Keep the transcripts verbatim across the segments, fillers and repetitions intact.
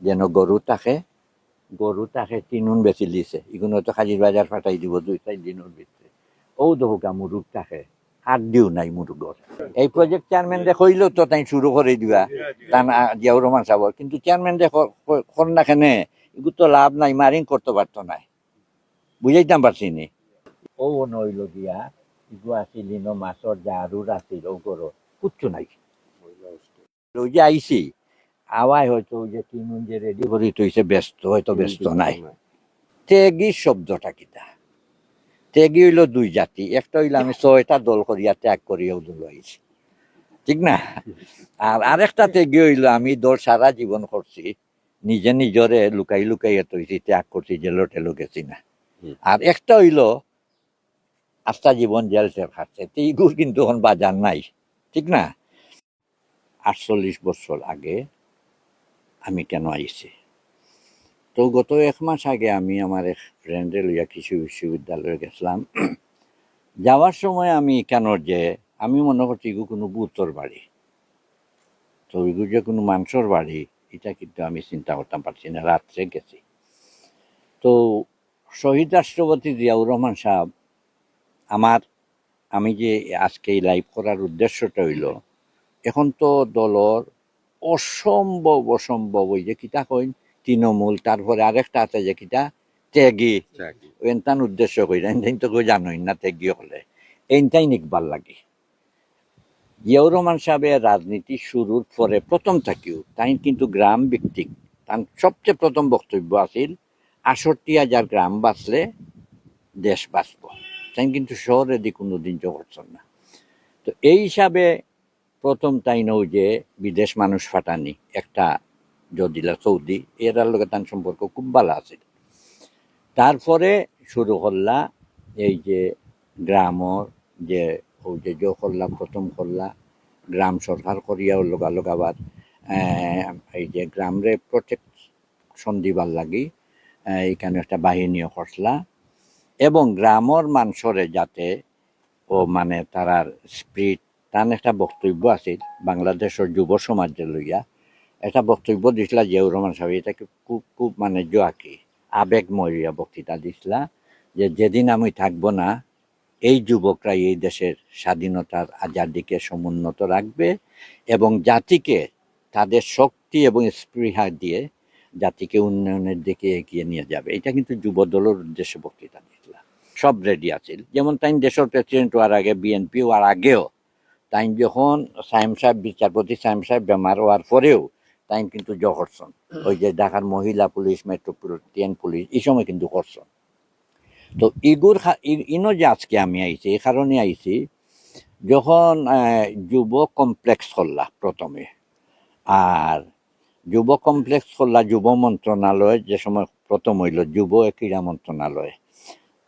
যেন গরু থাকে, গরু থাকে, টিনুন বেচিলিছে, ইগুন তো কাজির বাজার ফাটাই দিব দুই চাইর দিনর ভিতরে। ও দহুকা মুরুগ থাকে, আর দিও নাই মুরুগর। এই প্রজেক্ট চেয়ারম্যানরে কইলেও তো তাইন শুরু করি দিবা, তান, আ, জিয়াউর রহমান সাবর। কিন্তু চেয়ারম্যানরে ক-, ক-, কর না কেনে, ইগু তো লাভ নাই, মারিং করতো পারতো নায়। বুঝাইতাম পারছি নি? ও অনো অইলো গিয়া, ইগু আছিল ইনো মাছর জারুর আছিল, ও গরু কুচ্ছু নাই। ওই যে আইছি, আওয়ায় হয়তো ওই যে টিনুন যে রেডি করি থইছে, ব্যস্ত, হয়তো ব্যস্ত নাই। তেগি শব্দটা কিতা? তেগি অইলো দুই জাতি, একটা অইলো আমি ছয়টা দল করিয়া ত্যাগ করিয়া অউ দলো আইছি, ঠিক না? আর আরেকটা তেগি অইলো আমি দল সারা জীবন করছি, নিজে নিজরে লুকাই লুকাই এত হইছি, ত্যাগ করছি, জেলো টেলো গেছি না। হুম। আর একটা অইলো আস্তা জীবন জেল টেল খাটছে, তো ইগুর কিন্তু এখন বাজার নাই, ঠিক না? আটচল্লিশ বছর আগে আমি কেন আইছি? তো গত এক মাস আগে আমি আমার এক ফ্রেন্ডরে লইয়া কৃষি বিশ্ববিদ্যালয়ে গেছিলাম। যাওয়ার সময় আমি কেন যে আমি মনে করছি ইগু কোনো ভূতর বাড়ি, তো ইগু যে কোনো মানুষর বাড়ি, এটা কিন্তু আমি চিন্তা করতাম পারছি না। রাত্রে গেছি, তো শহীদ রাষ্ট্রপতি জিয়াউর রহমান সাহেব, আমার, আমি যে আজকে এই লাইভ করার উদ্দেশ্যটা অইলো, এখন তো দলর অসম্ভব, অসম্ভব, ওই যে কিতা কইন, তৃণমূল, তারপরে আরেকটা আছে যে কিতা, ত্যাগী। ত্যাগী। এনতান উদ্দেশ্য কইরা, এনতাইন তো কেউ জানোই না, ত্যাগী হলে এনতাইন ইকবার লাগে। জিয়াউর রহমান সাহেবের রাজনীতি শুরুর পরে প্রথম থাকিও তাইন কিন্তু গ্রাম ভিত্তিক, তান সবচেয়ে প্রথম বক্তব্য আছিল, আটষট্টি হাজার গ্রাম বাঁচলে দেশ বাঁচবো। তাইন কিন্তু শহরেদি কোনোদিন জো করছন না। তো এই হিসাবে প্রথম তাইন অউ যে বিদেশ মানুষ ফাটানি, একটা জদিলা সৌদি, এরার লগে তান সম্পর্ক খুব ভালো আছিল। তারপরে শুরু করলা এই যে গ্রামর যে, অউ যে জো করলা, প্রথম করলা, গ্রাম সরকার করিয়াও লগালগ আবার, আহ, এই যে গ্রামরে প্রোটেকশন দিবার লাগি, আহ, এখানে একটা বাহিনীও করলা এবং গ্রামর মানষরে যাতে ও মানে তারার স্পিরিট, তান একটা বক্তব্য আছিল বাংলাদেশর যুব সমাজরে লইয়া, একটা বক্তব্য দিছিলা জিয়াউর রহমান সাহেব, এটা কি খুব, খুব মানে জোয়াকি আবেগময় হইয়া বক্তৃতা দিছিলা যে যেদিন আমি থাকবো না, এই যুবকরাই এই দেশের স্বাধীনতার আজাদিকে সমুন্নত রাখবে এবং জাতিকে তাদের শক্তি এবং স্পৃহা দিয়ে জাতিকে উন্নয়নের দিকে এগিয়ে নিয়ে যাবে। এটা কিন্তু যুব দলর উদ্দেশ্যে বক্তৃতা দিছিলা। সব রেডি আছিল, যেমন তাইন দেশর প্রেসিডেন্ট হওয়ার আগে, বিএনপি হওয়ার আগেও, তাইন যখন সায়েম সাহেব, বিচারপতি সায়েম সাহেব বেমার হওয়ার পরেও তাইন কিন্তু জো করছন, ওই যে ঢাকার মহিলা পুলিশ, মেট্রোপলিটন পুলিশ, এই সময় কিন্তু করছন। তো ইগুর খা-, ই-, ইনো যে আজকে আমি আইছি, এই কারণে আইছি, যখন, আহ, যুব কমপ্লেক্স করলা প্রথমে, আর যুব কমপ্লেক্স করলা যুব মন্ত্রণালয়, যে সময় প্রথম হইল যুব ক্রীড়া মন্ত্রণালয়,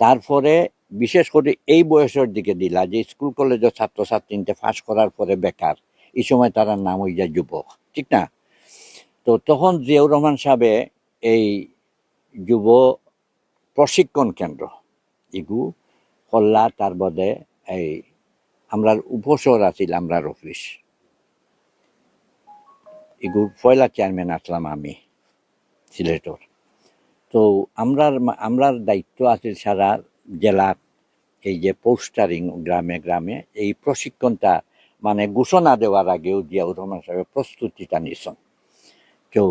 তারপরে বিশেষ করে এই বয়সের দিকে দিলা যে স্কুল কলেজের ছাত্রছাত্রীতে পাস করার পরে বেকার, এই সময় তারার নাম হয়ে যায় যুবক, ঠিক না? তো তখন জিয়াউর রহমান সাহেবে এই যুব প্রশিক্ষণ কেন্দ্র ইগু করলা, তার বাদে এই আমরার উপশহর আছিল, আমরার অফিস, ইগুর পয়লা চেয়ারম্যান আসলাম আমি সিলেটর। তো আমরার মা-, আমরার দায়িত্ব আছিল সারা জেলার এই যে পোস্টারিং গ্রামে গ্রামে এই প্রশিক্ষণটা মানে ঘোষণা দেওয়ার আগেও জিয়াউর রহমান সাহেব প্রস্তুতিটা নিছন। কেউ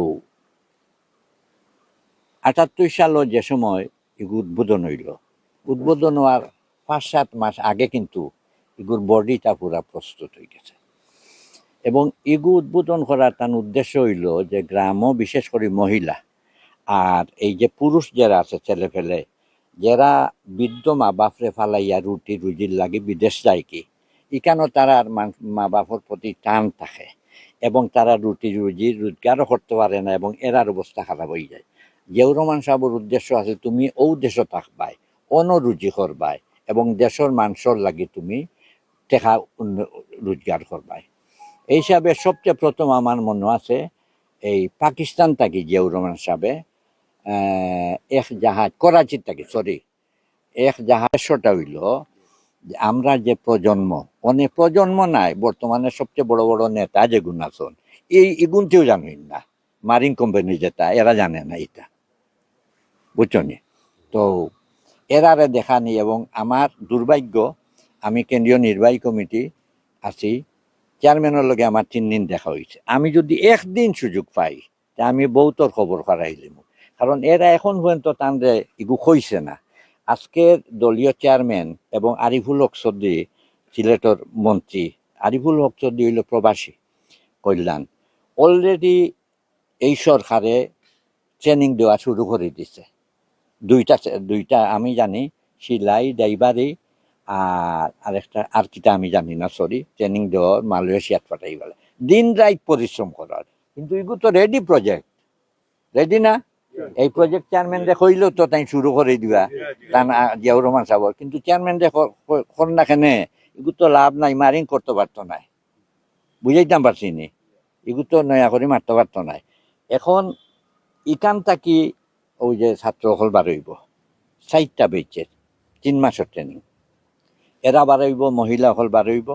আটাত্তর সালো যে সময় ইগু উদ্বোধন হইল, উদ্বোধন হওয়ার পাঁচ সাত মাস আগে কিন্তু ইগুর বডিটা পুরা প্রস্তুত হয়ে গেছে। এবং ইগু উদ্বোধন করার তার উদ্দেশ্য হইল যে গ্রামও বিশেষ করে মহিলা আর এই যে পুরুষ যারা আছে, ছেলে ফেলে, যারা বৃদ্ধ মা বাপরে ফালাইয়া রুটি রুজির লাগি বিদেশ যায় কি, ইখানো তারার মান-, মা বাপর প্রতি টান থাকে এবং তারা রুটি রুজি রোজগারও করতে পারে না এবং এরার অবস্থা খারাপ হয়ে যায়। জিয়াউর রহমান সাহেবর উদ্দেশ্য আছে, তুমি ও দেশো থাকবায়, অনো রুজি করবায় এবং দেশর মানুষর লাগি তুমি টেকা উন্ন-, রোজগার করবায়। এই হিসাবে সবচেয়ে প্রথম আমার মনে আছে, এই পাকিস্তান থাকি জিয়াউর রহমান সাহেবে, আহ, এক জাহাজ, করাচির থাকি, সরি, এক জাহাজ, সেটা হইল যে আমরা যে প্রজন্ম, অনেক প্রজন্ম নাই, বর্তমানে সবচেয়ে বড় বড় নেতা যেগুন আছেন, এই ইগুনতেও জানেন না। মারিং কোম্পানি যেটা, এরা জানে না এটা, বুঝছো নি? তো এরারে দেখানি, এবং আমার দুর্ভাগ্য, আমি কেন্দ্রীয় নির্বাহী কমিটি আছি, চেয়ারম্যানর লগে আমার তিন দিন দেখা হইছে। আমি যদি একদিন সুযোগ পাই, তে আমি বউতর খবর করাই দিমু, কারণ এরা এখন পর্যন্ত তানরে ইগু কইছে না। আজকের দলীয় চেয়ারম্যান এবং আরিফুল হক চৌধুরী, সিলেটর মন্ত্রী আরিফুল হক চৌধুরী হইল প্রবাসী কল্যাণ, অলরেডি এই সরকারে ট্রেনিং দেওয়া শুরু করে দিছে। দুইটা, দুইটা আমি জানি, সিলাই, ড্রাইভারি, আর আরেকটা আর কিতা আমি জানি না, সরি। ট্রেনিং দেওয়ার, মালয়েশিয়াত পাঠাই বলে, দিন রাত পরিশ্রম করার, কিন্তু এগু তো রেডি প্রজেক্ট, রেডি না? এই প্রজেক্ট চেয়ারম্যান রে কইলেও তো তাই শুরু করে দিবা, তান, আ, জিয়াউর রহমান সাহেব, কিন্তু চেয়ারম্যান রে কর না কেনে? এগু তো লাভ নাই, মারিং করতে পারতো নাই, বুঝাইতাম পারছি নি? এগু তো নয়া করে মারতে পারতো নাই। এখন ইখান থাকি ওই যে ছাত্র অকল বারইব, চাইরটা বেচের, তিন মাসর ট্রেনিং। এরা বারইব, মহিলা অকল বারইব,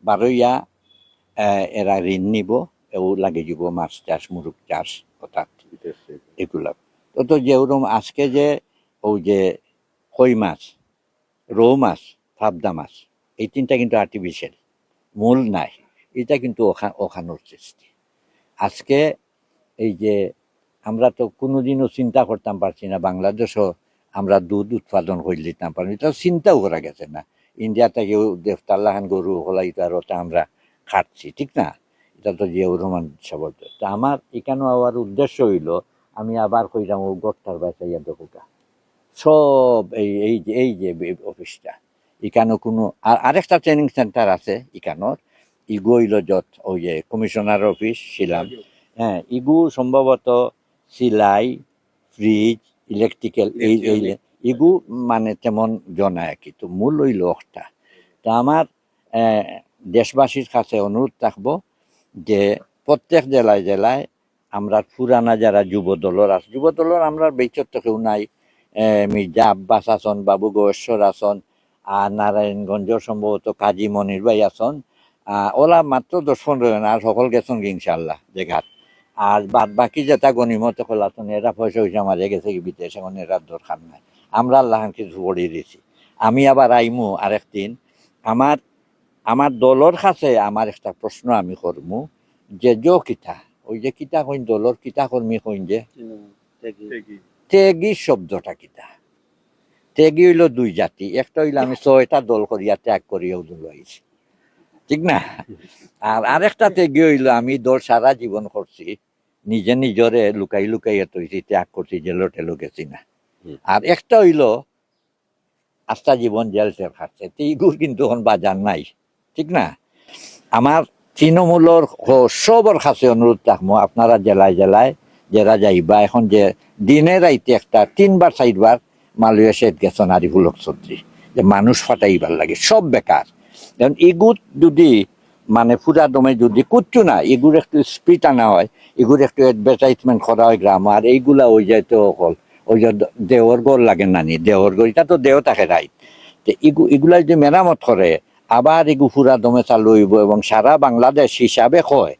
বারইয়া, আহ, এরা ঋণ নিব, এও লাগি যাব মাছ চাষ, মুরুগ চাষ, অর্থাৎ এগুলা। তো, তো যে ওরম আজকে যে ওই যে কই মাছ, রৌ মাছ, পাবদা মাছ, এই তিনটা কিন্তু আর্টিফিশিয়াল, মূল নাই। এটা কিন্তু ওখা-, ওখানোর সৃষ্টি। আজকে এই যে আমরা তো কোনোদিনও চিন্তা করতাম পারছি না, বাংলাদেশও আমরা দুধ উৎপাদন করে দিতাম পারি, এটা চিন্তাও করা গেছে না। ইন্ডিয়া থেকে দেফতাল্লাহান গরু হলাই তো আর ওটা আমরা খাচ্ছি, ঠিক না? এটা তো জিয়াউর রহমান সাহেবের তো। তা আমার এখানেও আবার উদ্দেশ্য হইল, আমি আবার কইলাম, ও গর্তার বাসাইয়া দেখুকা, সব এই, এই যে, এই যে বে-, অফিসটা, ইকানো কোনো, আর আরেকটা ট্রেনিং সেন্টার আছে ইকানোর, ইগু হইল যত, ওই যে কমিশনার অফিস ছিলাম, হ্যাঁ, ইগু সম্ভবত সিলাই, ফ্রিজ, ইলেকট্রিক্যাল, এই, এই, ইলেকট্রনিক। ইগু মানে তেমন জনায় আর কি, তো মূল হইল একটা। তো আমার, আহ, দেশবাসীর কাছে অনুরোধ থাকবো যে প্রত্যেক জেলায় জেলায় আমরা পুরানা যারা যুব দলর আছে, যুব দলর আমরা বেচত তো কেউ নাই, এ, মির্জা আব্বাস আছন, বাবু গয়েশ্বর আছন, আর নারায়ণগঞ্জর সম্ভবত কাজী মনির ভাই আছন, আহ, ওলা মাত্র দশ পনেরো জন, আর সকল গেছন গি ইনশাআল্লাহ যে ঘাট। আর বাদ বাকি যেটা গনিমত অকল আছন, এরা পয়সা পয়সা মারিয়া গেছে কি বিদেশ, এখন এরা দরকার নাই। আমরা আল্লাহ কিছু পড়িয়ে দিছি। আমি আবার আইমু আরেকদিন। আমার, আমার দলর কাছে আমার একটা প্রশ্ন আমি করমু যে, জো কিতা, ওই যে কিতা কইন, দলর কিতা কর্মী কইন যে, হুম, ত্যাগী। ত্যাগী। ত্যাগী শব্দটা কিতা? ত্যাগী হইল দুই জাতি, একটা হইল আমি ছয়টা দল করিয়া ত্যাগ করিয়া উদুল হয়েছি, ঠিক না? আর আরেকটা ত্যাগী হইল আমি দল সারা জীবন করছি, নিজে নিজরে লুকাই লুকাই এত হইছি, ত্যাগ করছি, জেলো টেলো গেছি না। হুম। আর একটা হইল আস্তা জীবন জেল টেল খাটছে, তো ইগুর কিন্তু এখন বাজার নাই, ঠিক না? আমার তৃণমূলর হ-, সবর কাছে অনুরোধ রাখবো, আপনারা জেলায় জেলায় যারা যাইবা, এখন যে দিনে রাইতে একটা তিনবার চারবার মালয়েশিয়াত গেছন আরিফুল হক চৌধুরী, যে মানুষ ফাটাইবার লাগে, সব বেকার। এখন ইগুত যদি মানে পুরা দমে যদি কিচ্ছু না, ইগুর একটু স্পিরিট আনা হয়, ইগুর একটু অ্যাডভার্টাইজমেন্ট করা হয় গ্রাম, আর এইগুলা ওই যাইতে অকল, ওই যে দ-, দেওর ঘর লাগে নানি, দেওর ঘর, এটা তো দেও থাকে রাইত। তো ইগু-, ইগুলা যদি মেরামত করে, আবার ইগু পুরা দমে চালু হইব এবং সারা বাংলাদেশ হিসাবে হয়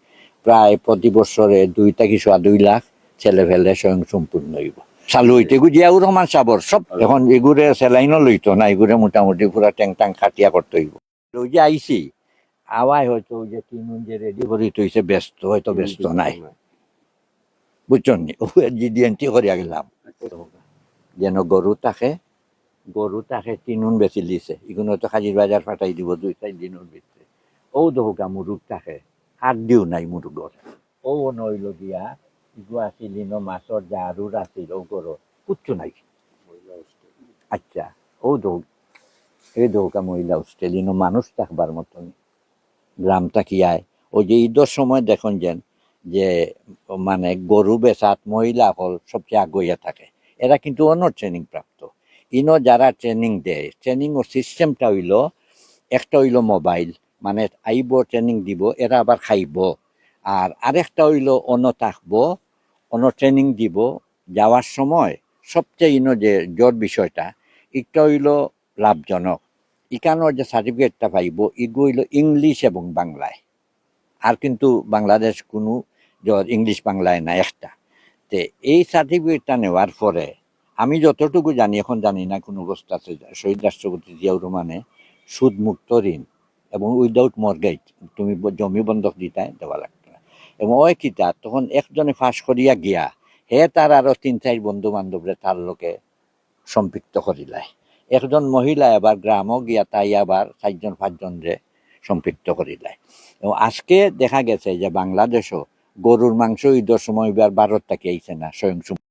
প্রায় প্রতি বছরে দুই থেকে সোয়া দুই লাখ ছেলে ফেলে স্বয়ং সম্পূর্ণ হইব। চালু হইতে ইগু জিয়াউর রহমান সাবর সব, এখন ইগুরে স্যালাইনও লইতো না, ইগুরে মোটামুটি পুরা ট্যাং ট্যাং খাটিয়া করতে হইব। ওই যে আইছি, আওয়ায় হয়তো ওই যে টিন উন যে রেডি করি তৈছে ব্যস্ত, হয়তো ব্যস্ত নাই। বুঝছন নি? ও জি ডি এন টি করিয়া গেলাম। যেন গরু থাকে, গরু থাকে টিন উন বেশি লিছে। ইগুন হয়তো কাজির বাজার ফাটাই দিব দুই চার দিনের ভিতরে। ও দোকা মুরুগ থাকে, হাত দিও নাই মুরুগর। ও নইল গিয়া, ইগু আছিল ইনো মাছর জারুর আছিল, ও গরু, কিচ্ছু নাই। আচ্ছা, ও দৌ-, এই দৌকা মহিলা হোস্টেল, ইনো মানুষ থাকবার মতন। গ্রাম থাকিয়ায়, ওই যে ঈদর সময় দেখুন যেন, যে মানে গরু বেচাত মহিলা অকল সবচেয়ে আগুয়া থাকে। এরা কিন্তু অন্য ট্রেনিং প্রাপ্ত। ইনো যারা ট্রেনিং দেয়, ট্রেনিং ও সিস্টেমটা হইল, একটা হইল মোবাইল, মানে আইব, ট্রেনিং দিব, এরা আবার খাইব। আর আরেকটা হইল অন্য থাকবো, অন্য ট্রেনিং দিব, যাওয়ার সময় সবচেয়ে ইনো যে জোর বিষয়টা, একটা হইল লাভজনক। ইকানো যে সার্টিফিকেটটা পাইব, ইগু হইল ইংলিশ এবং বাংলায়। আর কিন্তু বাংলাদেশ কোনো যার ইংলিশ বাংলায় না একটা। তে এই সার্টিফিকেটটা নেওয়ার পরে আমি যতটুকু জানি, এখন জানি না কোন অবস্থা আছে, শহীদ রাষ্ট্রপতি জিয়াউর রহমানে সুদ মুক্ত ঋণ এবং উইদাউট মর্গেজ তুমি ব- জমি বন্ধক দিতায় দেওয়া লাগতো না। এবং ওই কিতা তখন একজনে পাশ করিয়া গিয়া হে তার আরো তিন চার বন্ধু বান্ধবরে তার লোকে সম্পৃক্ত করিলায়। একজন মহিলা আবার গ্রামও গিয়া তাই আবার চারজন পাঁচজনরে সম্পৃক্ত করিলায়। এবং আজকে দেখা গেছে যে বাংলাদেশও গরুর মাংস ঈদর সময় এবার ভারত থাকি আইছে না, স্বয়ং